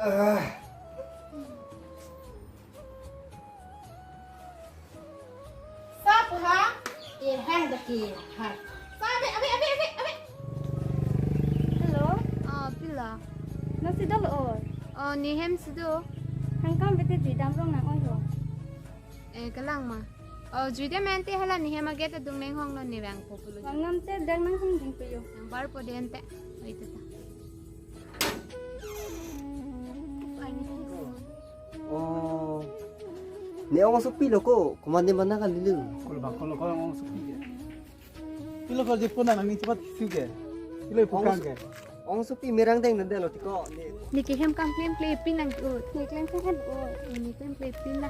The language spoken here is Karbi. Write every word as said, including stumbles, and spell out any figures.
Sap ha, e hang daki ha. Sap, ave, ave, ave, ave, ave. Hello. Ah, pila. Nang si dolo? Oh, ne hem si do. Hangkam bete jui dam rong nang oi ho. Eh, kalang ma. Oh, jui dam ante hala ne hem a gate adung neng hong lo ne vang po pulo. Vang nam te dang nang hong ding pe yo. Nang bar po de ante. Oi tata. Oh. Ne ongsopi lo ko, komat ne mana kali lo. Kolo bang, kolo, kolo ongsopi ke. Pilo ko je puna nang ni cepat si ke. Pilo pukang ke. Ongsopi merang deng nang delo tiko. Ne. Ne ke hem kam klem klepin nang ut. Ne klem klem ut. Ne klem klepin na.